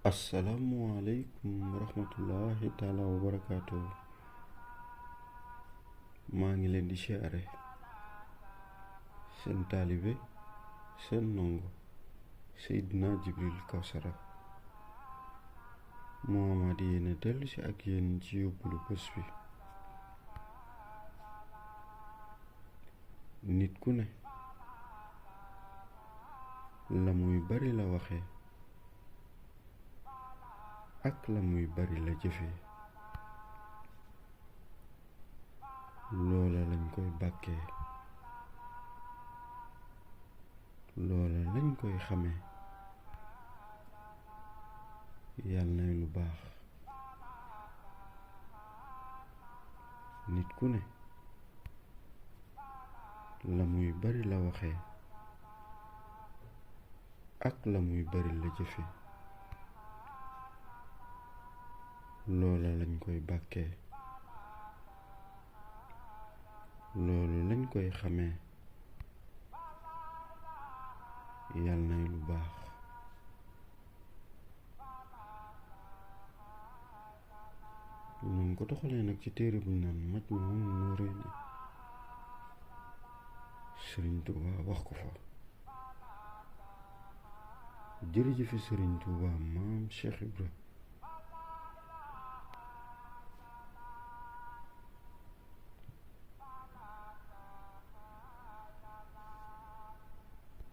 asalaamualeykum wa rahmatullahi taala wa barakaatu. maa ngi leen di siyaare seen taalibe seen ndongo Seydina Jibril Kawsara moo amaat yéene dellu si ak yéen ci yóbbalu bés bi. nit ku ne la muy bari la waxee ak la muy bari la jëfee, loola lañ koy bàkkee, loola lañ koy xamee. yàlla nay lu baax. nit ku ne la muy bari la waxee ak la muy bari la jëfe, loola lañ koy bàkkee, loolu lañ koy xamee. yàlla nay lu baax. ñu ngi ko doxalee nag ci téere bu ñu naan Majmahun Nurayni. Sëriñ Tuuba wax ko fa. jërëjëfe Sëriñ Tuuba maam Cheikh Ibra